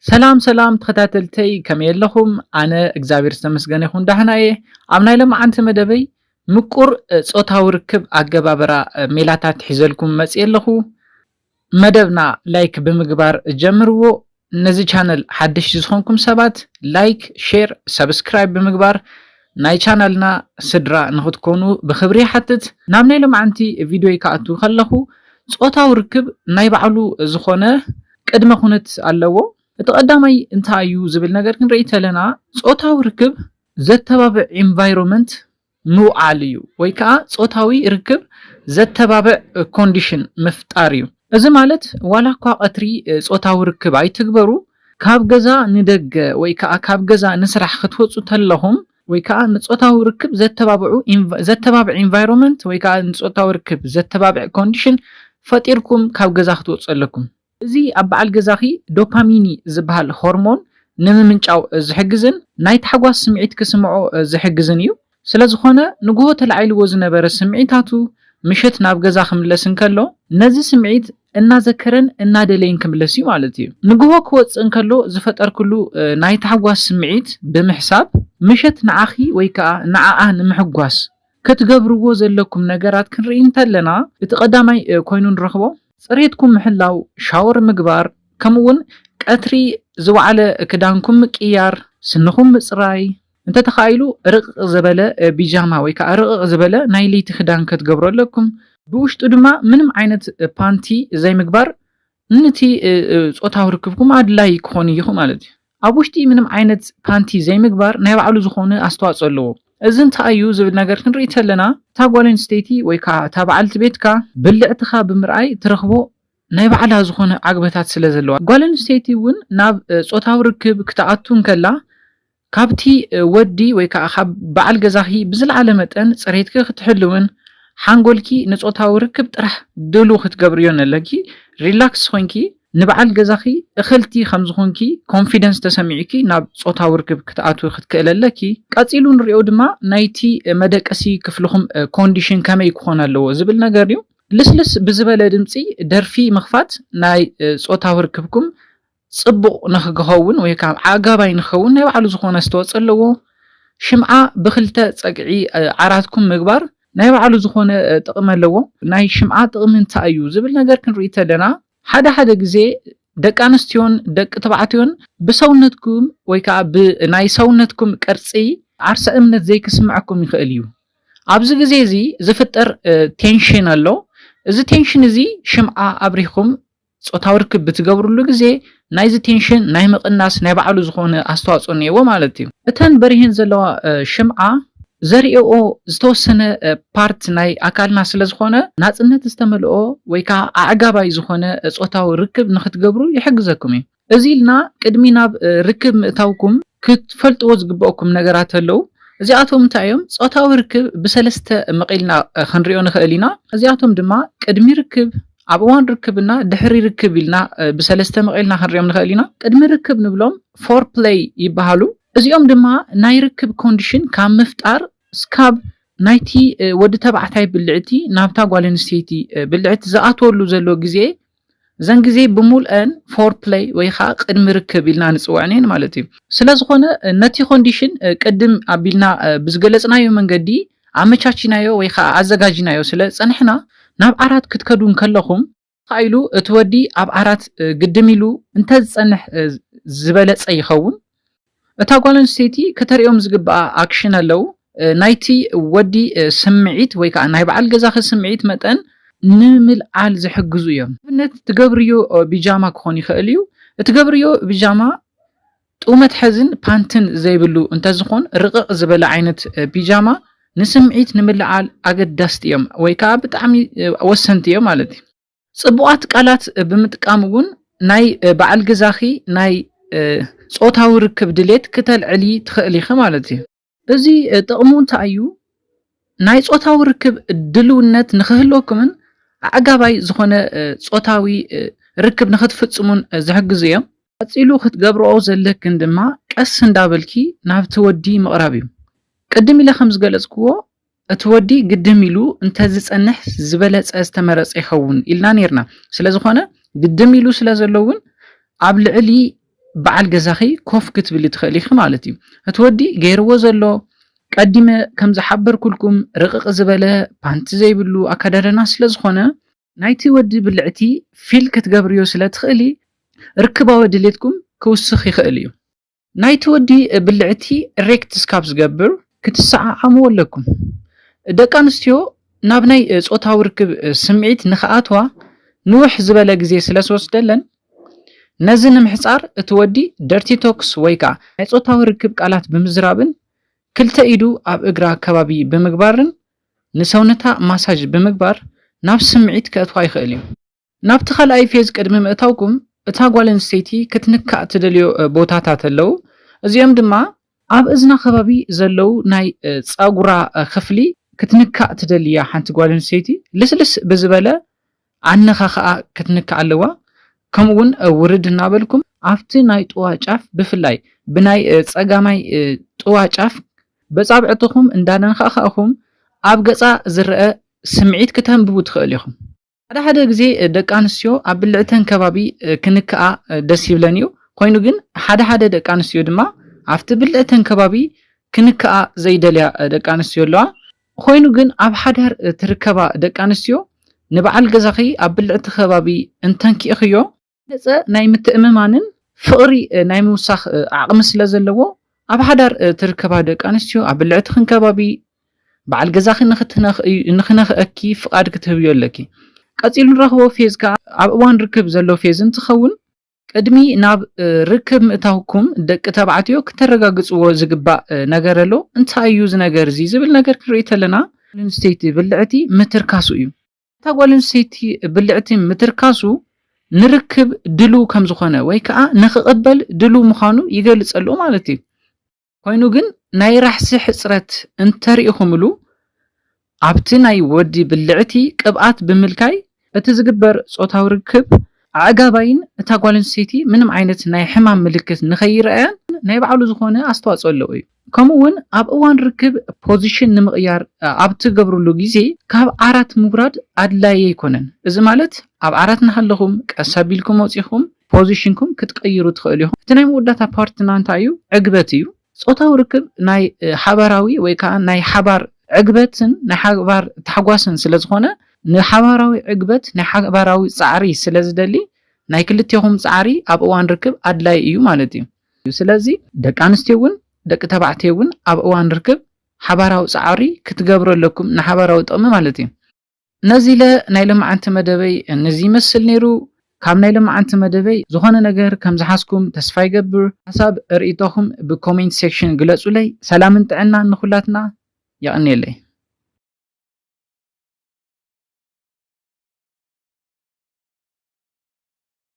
ሰላም ሰላም ተኸታተልተይ፣ ከመይ ኣለኹም? ኣነ እግዚኣብሔር ዝተመስገነ ይኹን ዳሕና እየ። ኣብ ናይ ሎማዓንቲ መደበይ ምቁር ጾታዊ ርክብ ኣገባብራ ሜላታት ሒዘልኩም መፅየ ኣለኹ። መደብና ላይክ ብምግባር ጀምርዎ። ነዚ ቻነል ሓደሽቲ ዝኾንኩም ሰባት ላይክ፣ ሼር፣ ሰብስክራይብ ብምግባር ናይ ቻናልና ስድራ ንኽትኮኑ ብኽብሪ ይሓትት። ናብ ናይ ሎማዓንቲ ቪድዮ ይከኣቱ ከለኹ ጾታዊ ርክብ ናይ ባዕሉ ዝኾነ ቅድመ ኩነት ኣለዎ። እቲ ቀዳማይ እንታይ እዩ ዝብል ነገር ክንርኢ ተለና ጾታዊ ርክብ ዘተባብዕ ኢንቫይሮንመንት ምውዓል እዩ፣ ወይ ከዓ ጾታዊ ርክብ ዘተባብዕ ኮንዲሽን ምፍጣር እዩ። እዚ ማለት ዋላ እኳ ቀትሪ ጾታዊ ርክብ ኣይትግበሩ፣ ካብ ገዛ ንደገ ወይ ከዓ ካብ ገዛ ንስራሕ ክትወፁ ተለኹም ወይ ከዓ ንጾታዊ ርክብ ዘተባብዑ ዘተባብዕ ኢንቫይሮንመንት ወይ ከዓ ንጾታዊ ርክብ ዘተባብዕ ኮንዲሽን ፈጢርኩም ካብ ገዛ ክትወፁ ኣለኩም። እዚ ኣብ በዓል ገዛኺ ዶፓሚኒ ዝበሃል ሆርሞን ንምምንጫው ዝሕግዝን ናይ ታሕጓስ ስምዒት ክስምዖ ዝሕግዝን እዩ። ስለዝኾነ ንግሆ ተላዒልዎ ዝነበረ ስምዒታቱ ምሸት ናብ ገዛ ክምለስ እንከሎ ነዚ ስምዒት እናዘከረን እናደለይን ክምለስ እዩ ማለት እዩ። ንግሆ ክወፅእ እንከሎ ዝፈጠርክሉ ናይ ታሕጓስ ስምዒት ብምሕሳብ ምሸት ንዓኺ ወይ ከዓ ንዓኣ ንምሕጓስ ክትገብርዎ ዘለኩም ነገራት ክንርኢ እንተለና እቲ ቀዳማይ ኮይኑ ንረኽቦ ፅሬትኩም ምሕላው፣ ሻወር ምግባር፣ ከምኡ እውን ቀትሪ ዝወዓለ ክዳንኩም ምቅያር፣ ስንኹም ምፅራይ፣ እንተተኻኢሉ ርቕቕ ዝበለ ቢጃማ ወይ ከዓ ርቕቕ ዝበለ ናይ ለይቲ ክዳን ክትገብሩ ኣለኩም። ብውሽጡ ድማ ምንም ዓይነት ፓንቲ ዘይምግባር ንቲ ጾታዊ ርክብኩም ኣድላይ ክኾን እዩ ማለት እዩ። ኣብ ውሽጢ ምንም ዓይነት ፓንቲ ዘይምግባር ናይ ባዕሉ ዝኾነ ኣስተዋፅኦ ኣለዎ። እዚ እንታይ እዩ ዝብል ነገር ክንርኢ ተለና እታ ጓል ኣንስተይቲ ወይ ከዓ እታ በዓልቲ ቤትካ ብልዕትኻ ብምርኣይ ትረኽቦ ናይ ባዕላ ዝኾነ ዓግበታት ስለ ዘለዋ ጓል ኣንስተይቲ እውን ናብ ጾታዊ ርክብ ክትኣቱ እንከላ ካብቲ ወዲ ወይ ከዓ ካብ በዓል ገዛኺ ብዝለዓለ መጠን ፅሬትኪ ክትሕልውን ሓንጎልኪ ንጾታዊ ርክብ ጥራሕ ድሉ ክትገብርዮ ኣለኪ። ሪላክስ ኮይንኪ ንበዓል ገዛኺ እኽልቲ ከም ዝኾንኪ ኮንፊደንስ ተሰሚዑኪ ናብ ጾታዊ ርክብ ክትኣትዊ ክትክእል ኣለኪ። ቀፂሉ ንሪኦ ድማ ናይቲ መደቀሲ ክፍልኹም ኮንዲሽን ከመይ ክኾን ኣለዎ ዝብል ነገር እዩ። ልስልስ ብዝበለ ድምፂ ደርፊ ምኽፋት ናይ ጾታዊ ርክብኩም ፅቡቕ ንክኸውን ወይ ከዓ ኣጋባይ ንክኸውን ናይ ባዕሉ ዝኾነ ኣስተዋፅኦ ኣለዎ። ሽምዓ ብክልተ ፀግዒ ዓራትኩም ምግባር ናይ ባዕሉ ዝኾነ ጥቕሚ ኣለዎ። ናይ ሽምዓ ጥቕሚ እንታይ እዩ ዝብል ነገር ክንርኢ ተለና ሓደ ሓደ ግዜ ደቂ ኣንስትዮን ደቂ ተባዕትዮን ብሰውነትኩም ወይ ከዓ ብናይ ሰውነትኩም ቅርፂ ዓርሰ እምነት ዘይክስምዐኩም ይኽእል እዩ። ኣብዚ ግዜ እዚ ዝፍጠር ቴንሽን ኣሎ። እዚ ቴንሽን እዚ ሽምዓ ኣብሪኹም ጾታዊ ርክብ ብትገብርሉ ግዜ ናይዚ ቴንሽን ናይ ምቕናስ ናይ ባዕሉ ዝኾነ ኣስተዋፅኦ እኒአዎ ማለት እዩ። እተን በሪሄን ዘለዋ ሽምዓ ዘርእኦ ዝተወሰነ ፓርት ናይ ኣካልና ስለ ዝኾነ ናፅነት ዝተመልኦ ወይ ከዓ ኣዕጋባይ ዝኾነ ጾታዊ ርክብ ንክትገብሩ ይሕግዘኩም እዩ። እዚ ኢልና ቅድሚ ናብ ርክብ ምእታውኩም ክትፈልጥዎ ዝግበአኩም ነገራት ኣለዉ። እዚኣቶም እንታይ እዮም? ጾታዊ ርክብ ብሰለስተ መቒልና ክንሪኦ ንኽእል ኢና። እዚኣቶም ድማ ቅድሚ ርክብ፣ ኣብ እዋን ርክብና ድሕሪ ርክብ ኢልና ብሰለስተ መቒልና ክንሪኦም ንኽእል ኢና። ቅድሚ ርክብ ንብሎም ፎር ፕለይ ይበሃሉ። እዚኦም ድማ ናይ ርክብ ኮንዲሽን ካብ ምፍጣር እስካብ ናይቲ ወዲ ተባዕታይ ብልዕቲ ናብታ ጓል ኣንስተይቲ ብልዕቲ ዝኣትወሉ ዘሎ ግዜ እዘን ግዜ ብምልአን ፎር ፕለይ ወይ ከዓ ቅድሚ ርክብ ኢልና ንፅውዐን እየን ማለት እዩ። ስለዝኾነ ነቲ ኮንዲሽን ቅድም ኣቢልና ብዝገለፅናዮ መንገዲ ኣመቻችናዮ ወይ ከዓ ኣዘጋጅናዮ ስለ ዝፀንሕና ናብ ዓራት ክትከዱ እንከለኹም ኢሉ እቲ ወዲ ኣብ ዓራት ግድም ኢሉ እንተዝፀንሕ ዝበለፀ ይኸውን። እታ ጓል ኣንስተይቲ ከተርእዮም ዝግብኣ ኣክሽን ኣለዉ። ናይቲ ወዲ ስምዒት ወይ ከዓ ናይ በዓል ገዛኺ ስምዒት መጠን ንምልዓል ዝሕግዙ እዮም። ንኣብነት ትገብርዮ ቢጃማ ክኾን ይኽእል እዩ። እትገብርዮ ቢጃማ ጡብ መትሐዝን ፓንትን ዘይብሉ እንተዝኾን ርቕቕ ዝበለ ዓይነት ቢጃማ ንስምዒት ንምልዓል ኣገዳስቲ እዮም ወይ ከዓ ብጣዕሚ ወሰንቲ እዮም ማለት እዩ። ፅቡቓት ቃላት ብምጥቃም እውን ናይ በዓል ገዛኺ ናይ ጾታዊ ርክብ ድሌት ክተልዕሊ ትኽእል ኢኺ ማለት እዩ። እዚ ጥቕሙ እንታይ እዩ? ናይ ጾታዊ ርክብ ድልውነት ንክህልወኩምን ኣዕጋባይ ዝኾነ ጾታዊ ርክብ ንክትፍፅሙን ዝሕግዙ እዮም። ቀፂሉ ክትገብርኦ ዘለክን ድማ ቀስ እንዳበልኪ ናብቲ ወዲ ምቕራብ እዩ። ቅድም ኢለ ከም ዝገለፅክዎ እቲ ወዲ ግድም ኢሉ እንተዝፀንሕ ዝበለፀ ዝተመረፀ ይኸውን ኢልና ነይርና። ስለዝኾነ ግድም ኢሉ ስለ ዘሎ እውን ኣብ ልዕሊ በዓል ገዛኺ ኮፍ ክትብሊ ትኽእሊ ኢኺ ማለት እዩ። እቲ ወዲ ገይርዎ ዘሎ ቀዲመ ከም ዝሓበርኩልኩም ርቕቕ ዝበለ ፓንቲ ዘይብሉ ኣከዳድና ስለ ዝኾነ ናይቲ ወዲ ብልዕቲ ፊል ክትገብርዮ ስለ ትኽእሊ ርክባዊ ድሌትኩም ክውስኽ ይኽእል እዩ። ናይቲ ወዲ ብልዕቲ ኢሬክት ስካብ ዝገብር ክትሰዓዓምዎ ኣለኩም። ደቂ ኣንስትዮ ናብ ናይ ጾታዊ ርክብ ስምዒት ንኽኣትዋ ንውሕ ዝበለ ግዜ ስለ ዝወስደለን ነዚ ንምሕጻር እቲ ወዲ ደርቲ ቶክስ ወይ ከዓ ናይ ጾታዊ ርክብ ቃላት ብምዝራብን ክልተ ኢዱ ኣብ እግራ ከባቢ ብምግባርን ንሰውነታ ማሳጅ ብምግባር ናብ ስምዒት ከእትዋ ይኽእል እዩ። ናብቲ ካልኣይ ፌዝ ቅድሚ ምእታውኩም እታ ጓል ኣንስተይቲ ክትንካእ ትደልዮ ቦታታት ኣለዉ። እዚኦም ድማ ኣብ እዝና ከባቢ ዘለዉ ናይ ጸጉራ ክፍሊ ክትንካእ ትደልያ ሓንቲ ጓል ኣንስተይቲ ልስልስ ብዝበለ ኣነኻኽኣ ክትንካእ ኣለዋ። ከምኡ እውን ውርድ እናበልኩም ኣብቲ ናይ ጥዋ ጫፍ ብፍላይ ብናይ ጸጋማይ ጥዋ ጫፍ በጻብዕትኹም እንዳነንኻእኻእኹም ኣብ ገጻ ዝረአ ስምዒት ክተንብቡ ትኽእል ኢኹም። ሓደ ሓደ ግዜ ደቂ ኣንስትዮ ኣብ ብልዕተን ከባቢ ክንክኣ ደስ ይብለን እዩ። ኮይኑ ግን ሓደ ሓደ ደቂ ኣንስትዮ ድማ ኣብቲ ብልዕተን ከባቢ ክንክኣ ዘይደልያ ደቂ ኣንስትዮ ኣለዋ። ኮይኑ ግን ኣብ ሓዳር ትርከባ ደቂ ኣንስትዮ ንበዓል ገዛኺ ኣብ ብልዕቲ ከባቢ እንተንኪእኽዮ ገጸ ናይ ምትእምማንን ፍቕሪ ናይ ምውሳኽ ዓቕሚ ስለ ዘለዎ ኣብ ሓዳር ትርከባ ደቂ ኣንስትዮ ኣብ ብልዕትኽን ከባቢ በዓል ገዛኺ ንኽትነኽ- ንኽነኽአኪ ፍቓድ ክትህብዮ ኣለኪ። ቀጺሉ ንረኽቦ ፌዝ ከኣ ኣብ እዋን ርክብ ዘሎ ፌዝ እንትኸውን ቅድሚ ናብ ርክብ ምእታውኩም ደቂ ተባዕትዮ ክተረጋግጽዎ ዝግባእ ነገር ኣሎ። እንታይ እዩ እዚ ነገር እዚ ዝብል ነገር ክንርኢ ተለና ኣንስተይቲ ብልዕቲ ምትርካሱ እዩ። እታ ጓል ኣንስተይቲ ብልዕቲ ምትርካሱ ንርክብ ድሉ ከም ዝኾነ ወይ ከዓ ንኽቕበል ድሉ ምዃኑ ይገልጸሉ ማለት እዩ። ኮይኑ ግን ናይ ራሕሲ ሕጽረት እንተሪኢኹምሉ ኣብቲ ናይ ወዲ ብልዕቲ ቅብኣት ብምልካይ እቲ ዝግበር ጾታዊ ርክብ ኣዕጋባይን እታ ጓል ኣንስተይቲ ምንም ዓይነት ናይ ሕማም ምልክት ንኸይረኣያን ናይ ባዕሉ ዝኾነ ኣስተዋጽኦ ኣለዎ እዩ። ከምኡ እውን ኣብ እዋን ርክብ ፖዚሽን ንምቕያር ኣብ ትገብርሉ ግዜ ካብ ዓራት ምጉራድ ኣድላዪ ኣይኮነን። እዚ ማለት ኣብ ዓራት እናሃለኹም ቀስ ኣቢልኩም ወፂኹም ፖዚሽንኩም ክትቀይሩ ትኽእሉ ኢኹም። እቲ ናይ መወዳእታ ፓርትና እንታይ እዩ? ዕግበት እዩ። ጾታዊ ርክብ ናይ ሓባራዊ ወይ ከዓ ናይ ሓባር ዕግበትን ናይ ሓባር ታሕጓስን ስለ ዝኾነ ንሓባራዊ ዕግበት ናይ ሓባራዊ ጻዕሪ ስለ ዝደሊ ናይ ክልቴኹም ጻዕሪ ኣብ እዋን ርክብ ኣድላይ እዩ ማለት እዩ። ስለዚ ደቂ ኣንስትዮ እውን ደቂ ተባዕትዮ እውን ኣብ እዋን ርክብ ሓባራዊ ጻዕሪ ክትገብሩ ኣለኩም ንሓባራዊ ጥቕሚ ማለት እዩ። ነዚ ኢለ ናይ ሎማዓንቲ መደበይ ነዚ ይመስል ነይሩ። ካብ ናይ ሎማዓንቲ መደበይ ዝኾነ ነገር ከም ዝሓዝኩም ተስፋ ይገብር። ሓሳብ ርእይቶኹም ብኮሜንት ሴክሽን ግለጹለይ። ሰላምን ጥዕናን ንኹላትና። የቐንየለይ።